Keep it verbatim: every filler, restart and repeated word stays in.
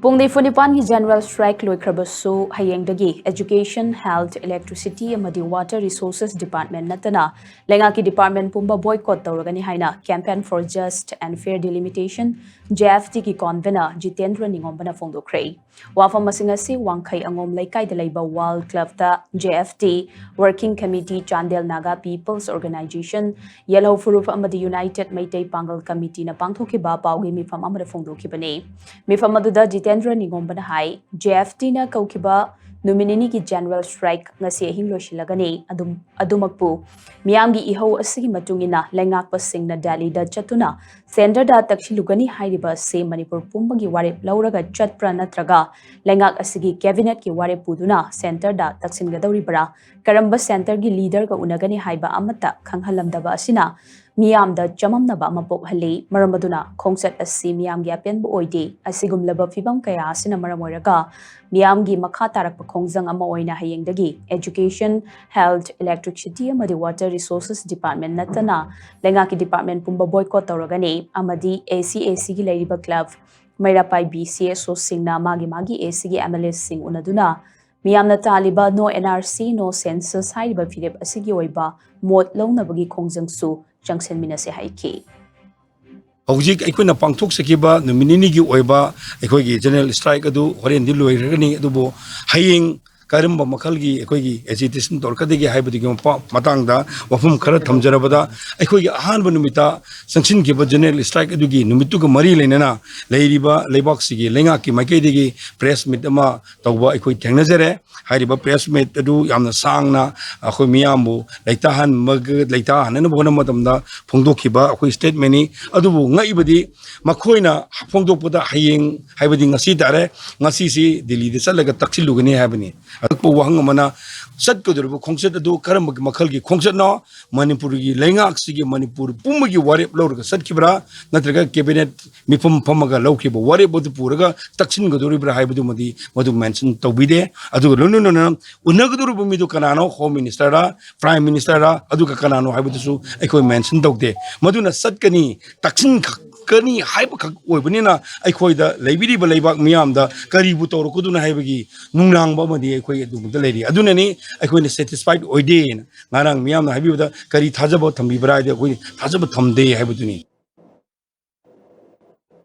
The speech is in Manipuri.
ꯄꯨꯡ ꯅꯤꯐꯨ ꯅꯤꯄꯥꯟꯒꯤ general strike ꯂꯣꯏꯈ꯭ꯔꯕꯁꯨ, ꯍꯌꯦꯡꯗꯒꯤ Education, Health, Electricity ꯑꯃꯗꯤ Water Resources Department ꯅꯠꯇꯅ ꯂꯩꯉꯥꯛꯀꯤ department ꯄꯨꯝꯕ boycott ꯇꯧꯔꯒꯅꯤ ꯍꯥꯏꯅ Campaign for Just and Fair Delimitation, J F D ꯒꯤ convener ꯖꯤꯇꯦꯟꯗ꯭ꯔ ꯅꯤꯉꯣꯝꯕꯅ ꯐꯣꯡꯗꯣꯛꯈ꯭ꯔꯦ꯫ ꯋꯥꯐꯝ ꯑꯁꯤꯡ ꯑꯁꯤ ꯋꯥꯡꯈꯩ ꯑꯉꯣꯝ ꯂꯩꯀꯥꯏꯗ ꯂꯩꯕ World Club ꯇ J F D Working Committee, Chandel Naga People's Organization, ꯌꯦꯜꯍꯧ ꯐꯨꯔꯨꯞ ꯑꯃꯗꯤ United ꯃꯩꯇꯩ ꯄꯥꯡꯒꯜ ꯀꯃꯤꯇꯤꯅ ꯄꯥꯡꯊꯣꯛꯈꯤꯕ ꯄꯥꯎꯒꯤ ꯃꯤꯐꯝ ꯑꯃꯗ ꯐꯣꯡꯗꯣꯛꯈꯤꯕꯅꯤ꯫ ꯃꯤꯐꯝ ꯑꯗꯨꯗ ꯖꯤꯇꯦꯟꯗ꯭ꯔ ꯅꯤꯉꯣꯝꯕꯅ ꯍꯥꯏ, J F D ꯅ ꯀꯧꯈꯤꯕ ꯅꯨꯃꯤꯠ ꯅꯤꯅꯤꯒꯤ general strike ꯉꯁꯤ ꯑꯍꯤꯡ ꯂꯣꯏꯁꯤꯜꯂꯒꯅꯤ꯫ ꯑꯗꯨꯝ, ꯑꯗꯨꯃꯛꯄꯨ ꯃꯤꯌꯥꯝꯒꯤ ꯏꯍꯧ ꯑꯁꯤꯒꯤ ꯃꯇꯨꯡ ꯏꯟꯅ ꯂꯩꯉꯥꯛꯄꯁꯤꯡꯅ ꯗꯦꯜꯂꯤꯗ ꯆꯠꯇꯨꯅ centre ꯗ ꯇꯛꯁꯤꯜꯂꯨꯒꯅꯤ ꯍꯥꯏꯔꯤꯕ ꯑꯁꯤ ꯃꯅꯤꯄꯨꯔ ꯄꯨꯝꯕꯒꯤ ꯋꯥꯔꯦꯞ ꯂꯧꯔꯒ ꯆꯠꯄ꯭ꯔꯥ ꯅꯠꯇ꯭ꯔꯒ ꯂꯩꯉꯥꯛ ꯑꯁꯤꯒꯤ cabinet ꯀꯤ ꯋꯥꯔꯦꯞ ꯄꯨꯗꯨꯅ centre ꯗ ꯇꯛꯁꯤꯟꯒꯗꯧꯔꯤꯕ꯭ꯔꯥ? ꯀꯔꯝꯕ centre ꯒꯤ leader ꯒ ꯎꯅꯒꯅꯤ ꯍꯥꯏꯕ ꯑꯃꯠꯇ ꯈꯪꯍꯜꯂꯝꯗꯕ ꯑꯁꯤꯅ ꯃꯤꯌꯥꯝꯗ ꯆꯃꯝꯅꯕ ꯑꯃ ꯄꯣꯛꯍꯜꯂꯤ꯫ ꯃꯔꯝ ꯑꯗꯨꯅ ꯈꯣꯡꯆꯠ ꯑꯁꯤ ꯃꯤꯌꯥꯝꯒꯤ ꯑꯄꯦꯟꯕ ꯑꯣꯏꯗꯦ꯫ ꯑꯁꯤꯒꯨꯝꯂꯕ ꯐꯤꯚꯝ ꯀꯌꯥ ꯑꯁꯤꯅ ꯃꯔꯝ ꯑꯣꯏꯔꯒ ꯃꯤꯌꯥꯝꯒꯤ ꯃꯈꯥ ꯇꯥꯔꯛꯄ ꯈꯣꯡꯖꯪ ꯑꯃ ꯑꯣꯏꯅ ꯍꯌꯦꯡꯗꯒꯤ Education, Health, Electricity ꯑꯃꯗꯤ Water Resources Department ꯅꯠꯇꯅ ꯂꯩꯉꯥꯛꯀꯤ department ꯄꯨꯝꯕ boycott ꯇꯧꯔꯒꯅꯤ ꯑꯃꯗꯤ A C A C ꯒꯤ ꯂꯩꯔꯤꯕ club, ꯃꯩꯔꯥ ꯄꯥꯏꯕꯤ C S O ꯁꯤꯡꯅ ꯃꯥꯒꯤ ꯃꯥꯒꯤ A C ꯒꯤ M L A ꯁꯤꯡ ꯎꯅꯗꯨꯅ ꯃꯤꯌꯥꯝꯅ ꯇꯥꯜꯂꯤꯕ No N R C, No Census ꯍꯥꯏꯔꯤꯕ ꯐꯤꯔꯦꯞ ꯑꯁꯤꯒꯤ ꯑꯣꯏꯕ ꯃꯣꯠ ꯂꯧꯅꯕꯒꯤ ꯈꯣꯡꯖꯪꯁꯨ ꯆꯪꯁꯤꯟꯃꯤꯟꯅꯁꯦ ꯍꯥꯏꯈꯤ꯫ ꯍꯧꯖꯤꯛ ꯑꯩꯈꯣꯏꯅ ꯄꯥꯡꯊꯣꯛꯆꯈꯤꯕ ꯅꯨꯃꯤꯠ ꯅꯤꯅꯤꯒꯤ ꯑꯣꯏꯕ ꯑꯩꯈꯣꯏꯒꯤ general strike ꯑꯗꯨ ꯍꯣꯔꯦꯟꯗꯤ ꯂꯣꯏꯈ꯭ꯔꯒꯅꯤ꯫ ꯑꯗꯨꯕꯨ ꯍꯌꯦꯡ ꯀꯔꯝꯕ ꯃꯈꯜꯒꯤ ꯑꯩꯈꯣꯏꯒꯤ agitation ꯇꯧꯔꯛꯀꯗꯒꯦ ꯍꯥꯏꯕꯗꯨꯒꯤ ꯃꯄꯥ-, ꯃꯇꯥꯡꯗ ꯋꯥꯐꯝ ꯈꯔ ꯊꯝꯖꯔꯕꯗ, ꯑꯩꯈꯣꯏꯒꯤ ꯑꯍꯥꯟꯕ ꯅꯨꯃꯤꯠꯇ ꯆꯪꯁꯤꯟꯈꯤꯕ general strike ꯑꯗꯨꯒꯤ ꯅꯨꯃꯤꯠꯇꯨꯒ ꯃꯔꯤ ꯂꯩꯅꯅ ꯂꯩꯔꯤꯕ ꯂꯩꯕꯥꯛꯁꯤꯒꯤ ꯂꯩꯉꯥꯛꯀꯤ ꯃꯥꯏꯀꯩꯗꯒꯤ press meet ꯑꯃ ꯇꯧꯕ ꯑꯩꯈꯣꯏ ꯊꯦꯡꯅꯖꯔꯦ꯫ ꯍꯥꯏꯔꯤꯕ press meet ꯑꯗꯨ ꯌꯥꯝꯅ ꯁꯥꯡꯅ ꯑꯩꯈꯣꯏ ꯃꯤꯌꯥꯝꯕꯨ ꯂꯩꯇꯥꯍꯟꯕꯒ-, ꯂꯩꯇꯥꯍꯟꯅꯅꯕ ꯍꯣꯠꯅꯕ ꯃꯇꯝꯗ ꯐꯣꯡꯗꯣꯛꯈꯤꯕ ꯑꯩꯈꯣꯏ statement ꯅꯤ꯫ ꯑꯗꯨꯕꯨ ꯉꯛꯏꯕꯗꯤ ꯃꯈꯣꯏꯅ ꯐꯣꯡꯗꯣꯛꯄꯗ ꯍꯌꯦꯡ, ꯍꯥꯏꯕꯗꯤ ꯉꯁꯤ ꯇꯥꯔꯦ, ꯉꯁꯤꯁꯤ ꯗꯤꯜꯂꯤꯗ ꯆꯠꯂꯒ ꯇꯛꯁꯤꯜꯂꯨꯒꯅꯤ ꯍꯥꯏꯕꯅꯤ꯫ ꯑꯇꯣꯞꯄ ꯋꯥꯍꯪ ꯑꯃꯅ, ꯆꯠꯀꯗꯧꯔꯤꯕ ꯈꯣꯡꯆꯠ ꯑꯗꯨ ꯀꯔꯝꯕ ꯃꯈꯜꯒꯤ ꯈꯣꯡꯆꯠꯅꯣ? ꯃꯅꯤꯄꯨꯔꯒꯤ ꯂꯩꯉꯥꯛꯁꯤꯒꯤ, ꯃꯅꯤꯄꯨꯔ ꯄꯨꯝꯕꯒꯤ ꯋꯥꯔꯦꯞ ꯂꯧꯔꯒ ꯆꯠꯈꯤꯕ꯭ꯔꯥ, ꯅꯠꯇ꯭ꯔꯒ cabinet ꯃꯤꯐꯝ ꯐꯝꯃꯒ ꯂꯧꯈꯤꯕ ꯋꯥꯔꯦꯞ ꯑꯗꯨ ꯄꯨꯔꯒ ꯇꯛꯁꯤꯟꯒꯗꯧꯔꯤꯕ꯭ꯔꯥ ꯍꯥꯏꯕꯗꯨꯃꯗꯤ ꯃꯗꯨ mention ꯇꯧꯕꯤꯗꯦ꯫ ꯑꯗꯨꯒ ꯂꯣꯏꯅ ꯂꯣꯏꯅꯅ ꯎꯅꯒꯗꯧꯔꯤꯕ ꯃꯤꯗꯨ ꯀꯅꯥꯅꯣ, Home Minister ꯔ, Prime Minister ꯔ, ꯑꯗꯨꯒ ꯀꯅꯥꯅꯣ ꯍꯥꯏꯕꯗꯨꯁꯨ ꯑꯩꯈꯣꯏ mention ꯇꯧꯗꯦ꯫ ꯃꯗꯨꯅ ꯆꯠꯀꯅꯤ, ꯇꯛꯁꯤꯟ-, ꯀꯅꯤ ꯍꯥꯏꯕꯈꯛ ꯑꯣꯏꯕꯅꯤꯅ, ꯑꯩꯈꯣꯏꯗ ꯂꯩꯕꯤꯔꯤꯕ ꯂꯩꯕꯥꯛ ꯃꯤꯌꯥꯝꯗ ꯀꯔꯤꯕꯨ ꯇꯧꯔꯛꯀꯗꯨꯅ ꯍꯥꯏꯕꯒꯤ ꯅꯨꯡꯅꯥꯡꯕ ꯑꯃꯗꯤ ꯑꯩꯈꯣꯏ ꯑꯗꯨꯒꯨꯝꯕꯗ ꯂꯩꯔꯤ꯫ ꯑꯗꯨꯅꯅꯤ ꯑꯩꯈꯣꯏꯅ satisfied ꯑꯣꯏꯗꯦꯅ ꯉꯔꯥꯡ ꯃꯤꯌꯥꯝꯅ ꯍꯥꯏꯕꯤꯕꯗ ꯀꯔꯤ ꯊꯥꯖꯕ ꯊꯝꯕꯤꯕ꯭ꯔꯥ ꯍꯥꯏꯗꯤ ꯑꯩꯈꯣꯏ ꯊꯥꯖꯕ ꯊꯝꯗꯦ ꯍꯥꯏꯕꯗꯨꯅꯤ꯫